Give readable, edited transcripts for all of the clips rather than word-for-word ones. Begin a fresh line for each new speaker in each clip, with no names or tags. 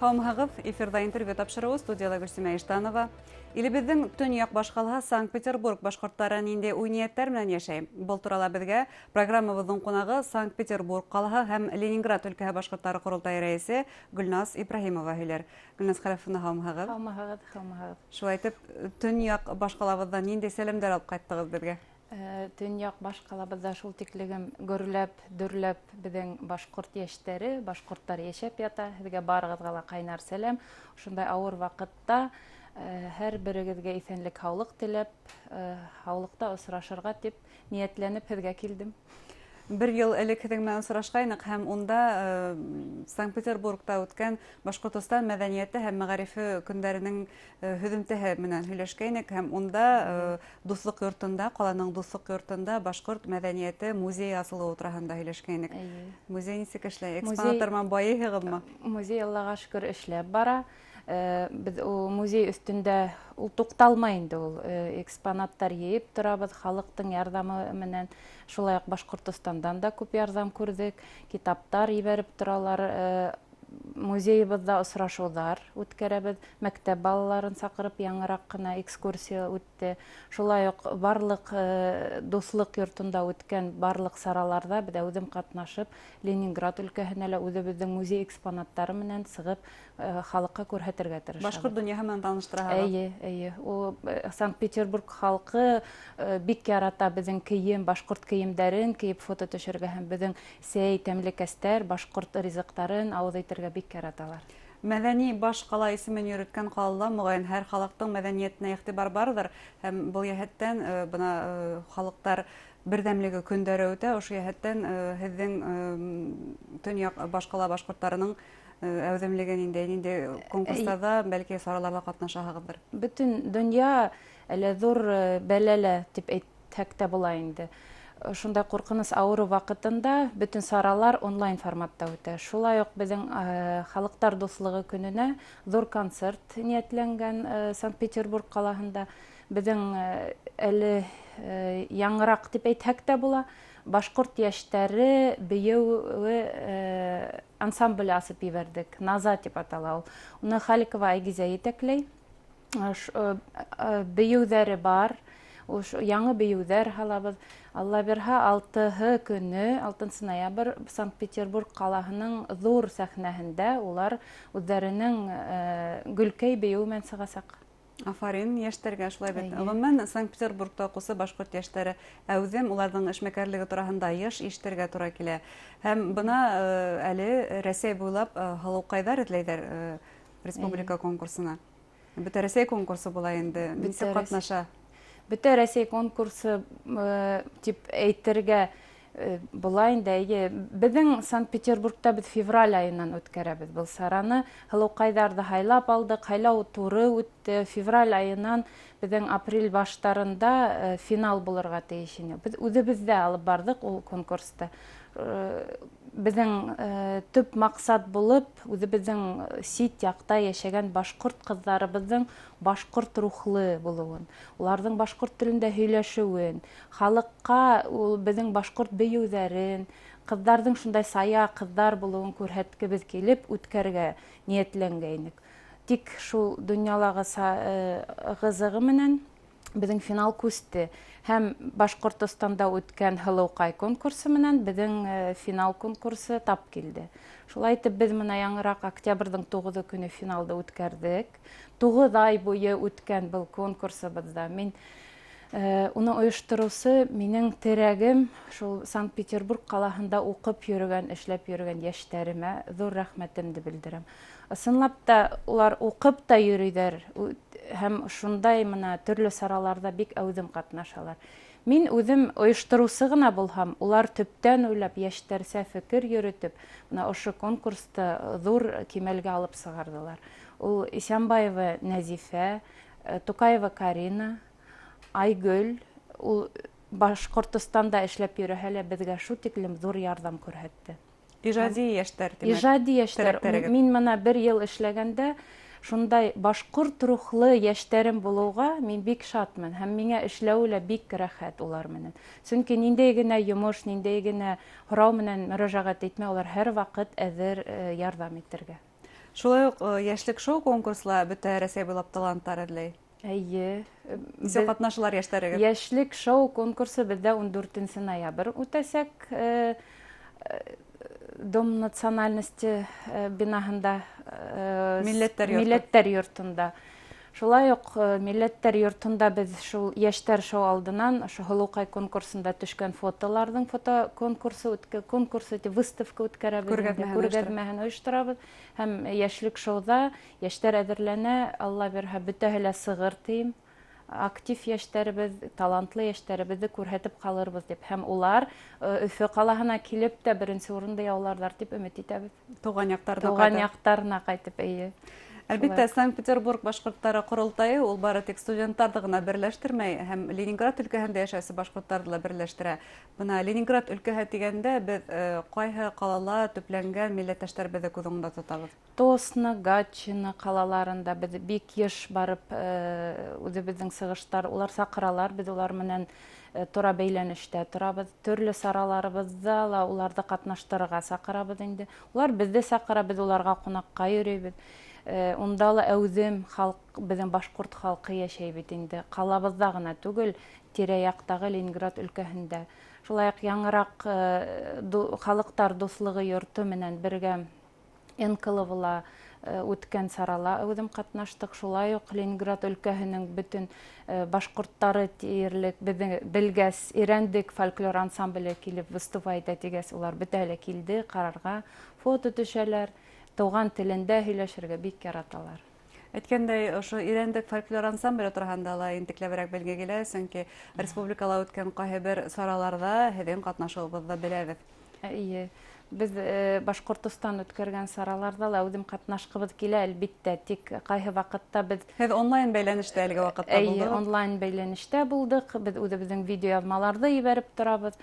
Һаумыһығыҙ! Эфирҙа интервью тапшырыуы, студияла Гөлсимә Иштанова. Илебеҙҙең төньяҡ баш ҡалаһы Санкт-Петербург башҡорттары ниндәй уй-ниәттәр менән йәшәй? Был турала беҙгә программабыҙҙың ҡунағы Санкт-Петербург ҡалаһы һәм Ленинград өлкәһе башҡорттары ҡоролтайы рәйесе Гөлназ Ибраһимова һөйләр. Гөлназ Хәләфовна, һаумыһығыҙ!
Һаумыһығыҙ, һаумыһығыҙ!
Шулай итеп, төньяҡ баш ҡалабыҙҙан ниндәй сәләмдәр алып ҡайттығыҙ беҙгә?
Төньяҡ баш ҡалабыҙҙа шул тиклегем гөрләп, дөрләп беҙҙең башҡорт йәштәре, башҡорттар йәшәп ята. Һеҙгә барығыҙға ла ҡайнар сәләм. Ошондай ауыр ваҡытта һәр берегеҙгә иҫәнлек, һаулыҡ теләп, һаулыҡта осрашырға тип ниәтләнеп һеҙгә килдем.
Бер йыл элек һеҙҙең менән осрашҡайныҡ һәм унда Санкт-Петербургта үткән Башҡортостан мәҙәниәте һәм мәғарифы көндәренең һөҙөмтәһе менән һөйләшкәйнек һәм унда Дуҫлыҡ йортонда, ҡаланың Дуҫлыҡ йортонда башҡорт мәҙәниәте музейы асылыуы тураһында һөйләшкәйнек. Музей нисек эшләй? Экспонаттар менән байыйһығыҙмы?
Музей, Аллаға шөкөр, эшләп бара. Беҙ ул музей өҫтөндә ул туҡталмай инде ул экспонаттар йыйып торабыҙ халыҡтың ярҙамы менән. Шулай уҡ Башҡортостандан да күп ярҙам күрҙек, китаптар ебәреп торалар. Музейыбыҙҙа осрашыуҙар үткәрәбеҙ, мәктәп балаларын саҡырып яңыраҡ ҡына экскурсия үтте. Шулай уҡ барлыҡ Дуҫлыҡ йортонда үткән барлыҡ сараларҙа беҙ әүҙем ҡатнашып, Ленинград өлкәһенә лә үҙебеҙҙең музей экспонаттары менән сығып халыҡҡа күрһәтергә тырышабыҙ.
Башҡорт донъяһы менән таныштыраһығыҙ.
Эйе, эйе. Ул Санкт-Петербург халҡы бик ярата беҙҙең кейем, башҡорт кейемдәрен кейеп фото төшөргә һәм беҙҙең сәй, тәмлекәстәр, башҡорт ризыҡтарын ауыҙ итергә бик яраталар.
Мәҙәни баш ҡала исемен йөрөткән ҡалала, моғайын, һәр халыҡтың мәҙәниәтенә иғтибар барҙыр һәм был йәһәттән бына халыҡтар берҙәмлеге көндәре үтә. Ошо йәһәттән һеҙҙең төньяҡ баш ҡала башҡорттарының әүҙемлеге ниндәй, ниндәй конкурстарҙа, бәлки сараларҙа ҡатнашаһығыҙҙыр?
Бөтөн донъя әле ҙур бәләлә тип әйтһәк тә була инде. Шундай ҡурҡыныс ауырыу ваҡытында бөтөн саралар онлайн форматта үтә. Шулай уҡ беҙҙең Халыҡтар дуҫлығы көнөнә ҙур концерт ниәтләнгән Санкт-Петербург ҡалаһында. Беҙҙең әле яңыраҡ тип әйтһәк тә була, башҡорт йәштәре бейеүе ансамбле асып ебәрҙек. Наза тип атала ул. Уны Халикова Айгизә етәкләй. Бейеүҙәре бар. Яңы бейеүҙәр һалабыҙ. Алла бирһә, 6-һы көнө, 6 ноябрь, Санкт-Петербург ҡалаһының ҙур сәхнәһендә улар үҙҙәренең Гөлкәй бейеүе менән сығасаҡ.
Афарин йәштәргә, шулай бит. Ғөмүмән, Санкт-Петербургта уҡыусы башҡорт йәштәре әүҙем, уларҙың эшмәкәрлеге тураһында йыш ишетергә тура килә. Һәм бына әле Рәсәй буйлап һылыуҡайҙар эҙләйҙәр республика конкурсына. Бөтә Рәсәй конкурсы була инде. Нисек ҡатнаша?
Бөтә Рәсәй конкурсы тип әйтергә була инде, эйе. Беҙҙең Санкт-Петербургта беҙ февраль айынан үткәрәбеҙ был сараны. Һылыуҡайҙарҙы һайлап алдыҡ, һайлау туры үтте. Февраль айынан беҙҙең апрель баштарында финал булырға тейеш ине. Беҙ үҙебеҙҙә алып барҙыҡ ул конкурсты. Беҙҙең төп маҡсат булып үҙебеҙҙең сит яҡта йәшәгән башҡорт ҡыҙҙарыбыҙҙың башҡорт рухлы булыуын, уларҙың башҡорт телендә һөйләшеүен, халыҡҡа ул беҙҙең башҡорт бейеүҙәрен, ҡыҙҙарҙың шундай сая ҡыҙҙар булыуын күрһәткебеҙ килеп үткәргә ниәтләнгәйнек. Тик шул донъялағы ығы-зығы менән беҙҙең финал күсте. Һәм Башҡортостанда үткән Һылыуҡай конкурсы менән беҙҙең финал конкурсы тап килде. Шулай итеп беҙ бына яңыраҡ октябрҙең 9 көнө финалды үткәрҙек. 9 ай буйы үткән был конкурсыбыҙҙа мин уны ойоштороусы минең терәгем шул Санкт-Петербург ҡалаһында уҡып йөрөгән, эшләп йөрөгән йәштәремә ҙур рәхмәтемде белдерәм. Ысынлап та улар уҡып та йөрөйҙәр һәм шундай мына төрлө сараларҙа бик әүҙем ҡатнашалар. Мин үҙем ойоштороусы ғына булһам, улар төптән уйлап, йәштәрсә фекер йөрөтөп, мына ошо конкурсты ҙур кимәлгә алып сығарҙылар. Ул Исәнбаева Нәзифә, Тукаева Карина, Айгөл, ул Башҡортостанда эшләп йөрөһә лә беҙгә шул тиклем ҙур ярҙам күрһәтте.
Ижади йәштәр, тимәк.
Ижади йәштәр. Мин мына бер йыл эшләгәндә шундай башҡорт рухлы йәштәрем булыуға мин бик шатмын һәм миңә эшләүе лә бик рәхәт улар менән. Сөнки ниндәй генә йомош, ниндәй генә һорау менән мөрәжәғәт итмә, улар һәр ваҡыт әҙер ярҙам итергә.
Шулай уҡ Йәшлек шоу конкурсы ла бөтә Рәсәй буйлап таланттар эҙләй.
Эйе.
Нисек ҡатнашалар йәштәрегеҙ?
Йәшлек шоу конкурсы беҙҙә 14 ноябрь үтәсәк. Дом национальности бинаһында.
Милләттәр йорто.
Милләттәр йортонда. Шулай уҡ Милләттәр йортонда беҙ шул йәштәр шоу алдынан ошо Һылыуҡай конкурсында төшкән фотоларҙың фото конкурсы, конкурсы тип выставка үткәрәбеҙ. Күргәҙмәһен ойошторабыҙ. Һәм Йәшлек шоуҙа йәштәр әҙерләнә, Алла бирһә, бөтәһе лә сығыр тием. Актив йәштәребеҙ, талантлы йәштәребеҙҙе күрһәтеп ҡалырбыҙ тип. Һәм улар Өфө ҡалаһына килеп тә беренсе урынды яуларҙар тип өмөт итәбеҙ.
Тыуған яҡтарына
Тыуған
ҡайтып.
яҡтарына ҡайтып, эйе.
Әлбиттә, Санкт-Петербург башҡорттары ҡоролтайы ул бары тик студенттарҙы ғына берләштермәй, һәм Ленинград өлкәһендә йәшәүсе башҡорттарҙы ла берләштерә. Бына Ленинград өлкәһе тигәндә беҙ ҡайһы ҡалала төпләнгән милләттәштәребеҙҙе күҙ уңында тотабыҙ?
Тосно, Гатчина ҡалаларында беҙ бик йыш барып үҙебеҙҙең сығыштар, улар саҡыралар, беҙ улар менән тора бәйләнештә торабыҙ. Төрлө сараларыбыҙҙа ла уларҙы ҡатнаштырырға саҡырабыҙ инде. Улар беҙҙе саҡыра, беҙ уларға ҡунаҡҡа йөрөйбөҙ. Унда ла әүҙем халыҡ, беҙҙең башҡорт халҡы йәшәй бит инде. Ҡалабыҙҙа ғына түгел, тирә-яҡтағы Ленинград өлкәһендә. Шулай уҡ яңыраҡ халыҡтар дуҫлығы йорто менән бергә Энколовола үткән сарала үҙем ҡатнаштыҡ. Шулай уҡ Ленинград өлкәһенең бөтөн башҡорттары тиерлек беҙҙең белгәс, Ирәндек фольклор ансамбле килеп выступать итә тигәс, улар бөтәһе лә килде ҡарарға, фото төшәләр, тыуған телендә һөйләшергә бик яраталар.
Әйткәндәй, ошо Ирәндек фольклор ансамбле тураһында ла ентекләберәк белге килә, сөнки республикала үткән ҡайһы бер сараларҙа һеҙҙең ҡатнашыуығыҙҙы беләбеҙ.
Эйе, беҙ Башҡортостан үткәргән сараларҙа ла үҙем ҡатнашҡыбыҙ килә, әлбиттә, тик ҡайһы ваҡытта беҙ
Һеҙ онлайн бәйләнештә әлеге ваҡытта
Эйе,
булдығыҙ?
онлайн бәйләнештә булдыҡ. Беҙ үҙебеҙҙең видеояҙмаларҙы ебәреп торабыҙ.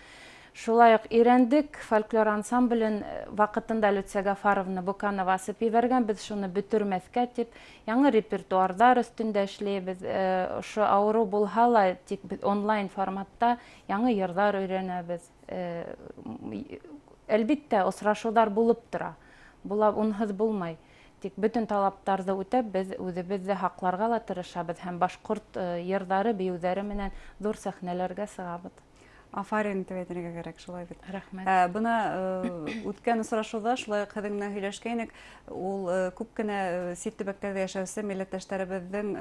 Шулай уҡ Ирәндек фольклор ансамблен ваҡытында Люция Гафаровна Буканова асып ебәргән, беҙ шуны бөтөрмәҫкә тип яңы репертуарҙар өҫтөндә эшләйбеҙ. Ошо ауырыу булһа ла, тик беҙ онлайн форматта яңы йырҙар өйрәнәбеҙ. Әлбиттә, осрашыуҙар булып тора. Була, унһыҙ булмай. Тик бөтөн талаптарҙы үтәп, беҙ үҙебеҙҙе һаҡларға ла тырышабыҙ һәм башҡорт йырҙары, бейеүҙәре менән ҙур сәхнәләргә сығабыҙ.
Афарин тип әйтергә кәрәк, шулай бит.
Рәхмәт.
Бына үткән осрашыуҙа шулай уҡ һеҙҙең менән һөйләшкәйнек. Ул күп кенә сит төбәктәрҙә йәшәүсе милләттәштәребеҙҙең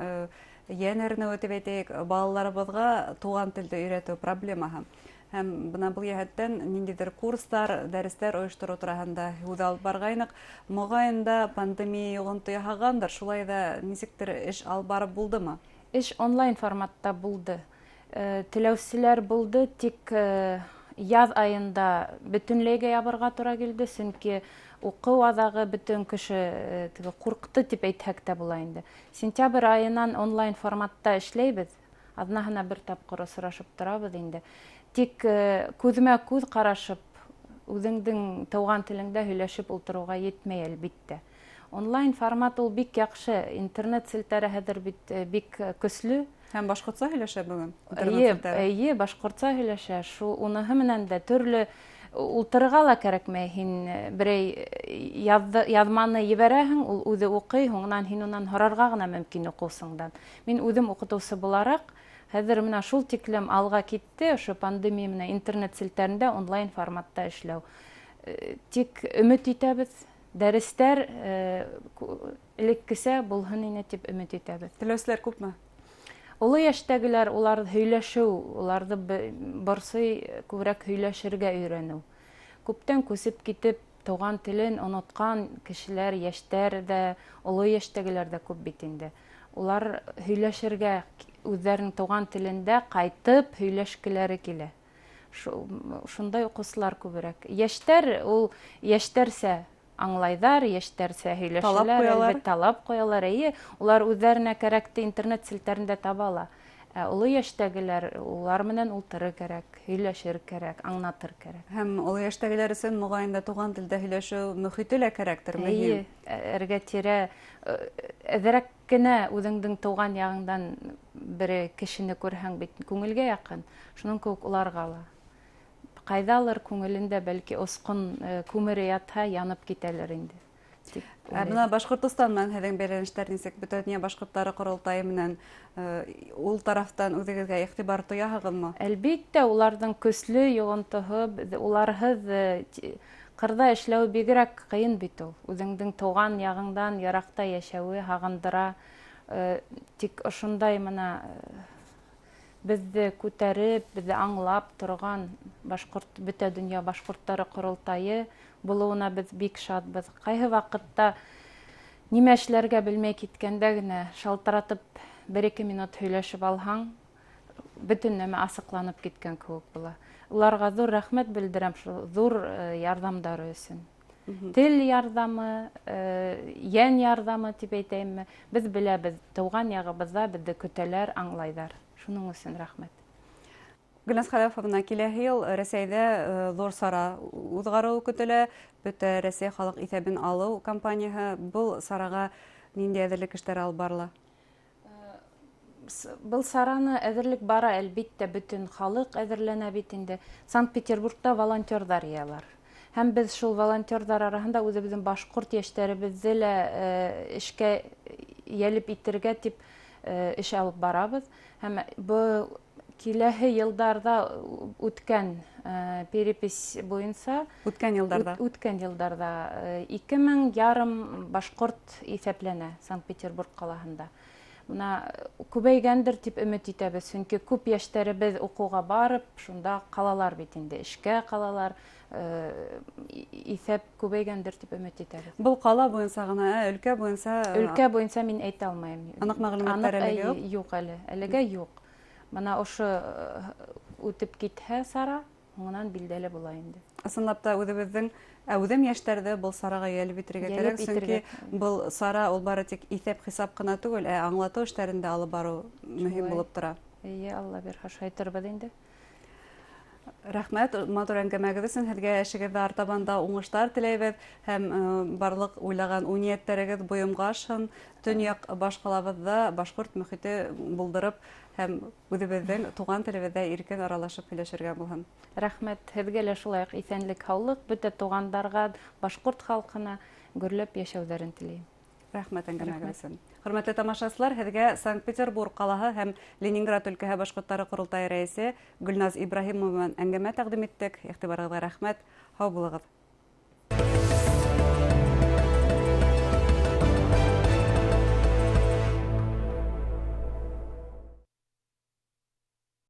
йән әрнеүе тип әйтәйек, балаларыбыҙға туған телде өйрәтеү проблемаһы. Һәм бына был йәһәттән ниндәйҙер курстар, дәрестәр ойоштороу тураһында һүҙ алып барғайныҡ. Моғайын да пандемия йоғонто яһағандыр, шулай ҙа нисектер эш алып барып булдымы?
Эш онлайн форматта булды. Теләүселәр булды, тик яҙ айында бөтөнләйгә ябырға тура килде, сөнки уҡыу аҙағы бөтөн кеше теге ҡурҡты тип әйтһәк тә була инде. Сентябрь айынан онлайн форматта эшләйбеҙ, аҙнаһына бер тапҡыр осрашып торабыҙ инде. Тик күҙмә күҙ ҡарашып, үҙеңдең тыуған телеңдә һөйләшеп ултырыуға етмәй әлбиттә. Онлайн формат ул бик яҡшы, интернет селтәре хәҙер бит бик көслө.
Һәм башҡортса һөйләшә бөгөн?
Эйе,
Интернет селтәре.
эйе, башҡортса һөйләшә. Шул уныһы менән дә төрлө ултырырға ла кәрәкмәй. Һин берәй яҙманы ебәрәһең, ул үҙе уҡый, һуңынан һин унан һорарға ғына мөмкин уҡыусыңдан. Мин үҙем уҡытыусы булараҡ, хәҙер менә шул тиклем алға китте, ошо пандемия менән интернет селтәрендә онлайн форматта эшләү. Тик өмөт итәбеҙ, дәрестәр элеккесә булһын ине тип өмөт итәбеҙ.
Теләүселәр күпме?
Оло йәштәгеләр улар һөйләшеү, уларҙы борсой күберәк һөйләшергә өйрәнеү. Күптән күсеп китеп, тыуған телен онотҡан кешеләр, йәштәр ҙә, оло йәштәгеләр ҙә күп бит инде. Улар һөйләшергә, үҙҙәренең тыуған телендә ҡайтып һөйләшкеләре килә. Шундай уҡыусылар күберәк. Йәштәр ул йәштәрсә аңлайҙар, йәштәрсә һөйләшәләр,
Талап ҡуялар.
әлбиттә, талап ҡуялар. Эйе, улар үҙҙәренә кәрәкте интернет селтәрендә таба ала. Ә оло йәштәгеләр, улар менән ултырыр кәрәк, һөйләшер кәрәк, аңлатыр кәрәк.
Һәм оло йәштәгеләр өсөн моғайын да туған телдә һөйләшеү мөхите лә кәрәктер, мөһим.
Эйе, эргә-тирә әҙерәк кенә үҙеңдең тыуған яғыңдан бер кешене күрһәң бит күңелгә яҡын, шуның кеүек уларға ла. Ҡайҙалыр күңелендә бәлки осҡон күмере ятһа, янып китәлер инде. Тип
Ә
уйлайым.
Бына Башҡортостан менән һеҙҙең бәйләнештәр нисек? Бөтә донъя башҡорттары ҡоролтайы менән ул тарафтан үҙегеҙгә иғтибар тояһығыҙмы?
Әлбиттә, уларҙың көслө йоғонтоһо, уларһыҙ ҡырҙа эшләүе бигерәк ҡыйын бит ул. Үҙеңдең тыуған яғыңдан йыраҡта йәшәүе һағындыра. Тик ошондай мына беҙҙе күтәреп, беҙҙе аңлап торған башҡорт, бөтә донъя башҡорттары ҡоролтайы булыуына беҙ бик шатбыҙ. Ҡайһы ваҡытта нимә эшләргә белмәй киткәндә генә шалтыратып бер-ике минут һөйләшеп алһаң, бөтөн нәмә асыҡланып киткән кеүек була. Уларға ҙур рәхмәт белдерәм шул ҙур ярҙамдары өсөн. Тел ярҙамы, йән ярҙамы тип әйтәйемме? Беҙ беләбеҙ, тыуған яғыбыҙҙа беҙҙе көтәләр, аңлайҙар. Шуның өсөн рәхмәт.
Гөлназ Хәләфовна, киләһе йыл Рәсәйҙә ҙур сара уҙғарыуы көтөлә. Бөтә Рәсәй халыҡ иҫәбен алыу кампанияһы. Был сараға ниндәй әҙерлек эштәре алып барыла?
Был сараны әҙерлек бара, әлбиттә, бөтөн халыҡ әҙерләнә бит инде. Санкт-Петербургта волонтерҙар йыялар. Һәм беҙ шул волонтерҙар араһында үҙебеҙҙең башҡорт йәштәребеҙҙе лә эшкә йәлеп итергә тип эш алып барабыҙ. Һәм был киләһе йылдарҙа үткән перепись буйынса
Үткән йылдарҙа.
Үткән йылдарҙа ике мең ярым башҡорт иҫәпләнә Санкт-Петербург ҡалаһында. Бына күбәйгәндер тип өмөт итәбеҙ, сөнки күп йәштәребеҙ уҡыуға барып, шунда ҡалалар бит инде, эшкә ҡалалар, иҫәп күбәйгәндер тип өмөт итәбеҙ.
Был ҡала буйынса ғына, өлкә буйынса?
Өлкә буйынса мин әйтә алмайым.
Аныҡ мәғлүмәттәр
Аныҡ,
әлегә юҡ?
Юҡ әле, әлегә юҡ. Бына ошо үтеп китһә сара, һуңынан билдәле була инде.
Ысынлап та үҙебеҙҙең әүҙем йәштәрҙе был сараға йәлеп итергә
Йәлеп
кәрәк, сөнки
итергә.
был сара ул бары тик иҫәп-хисап ҡына түгел, ә аңлатыу эштәрен дә алып барыу мөһим булып тора.
Эйе, Алла бирһә, шайтырбыҙ инде.
Рәхмәт, матур әңгәмәгеҙ өсөн. Һеҙгә эшегеҙҙә артабан да уңыштар теләйбеҙ һәм барлыҡ уйлаған уй-ниәттәрегеҙ бойомға ашһын. Төньяҡ баш ҡалабыҙҙа башҡорт мөхите булдырып һәм үҙебеҙҙең туған телебеҙҙә иркен аралашып һөйләшергә булһын.
Рәхмәт, һеҙгә лә шулай уҡ иҫәнлек, һаулыҡ, бөтә туғандарға, башҡорт халҡына гөрләп йәшәүҙәрен теләйем.
Рәхмәт әңгәмәгеҙ
Рәхмәт.
өсөн. Хөрмәтле тамашасылар, һеҙгә Санкт-Петербург ҡалаһы һәм Ленинград өлкәһе башҡорттары ҡоролтайы рәйесе Гөлназ Ибраһимова менән әңгәмә тәҡдим иттек. Иғтибарығыҙға рәхмәт. Һау булығыҙ.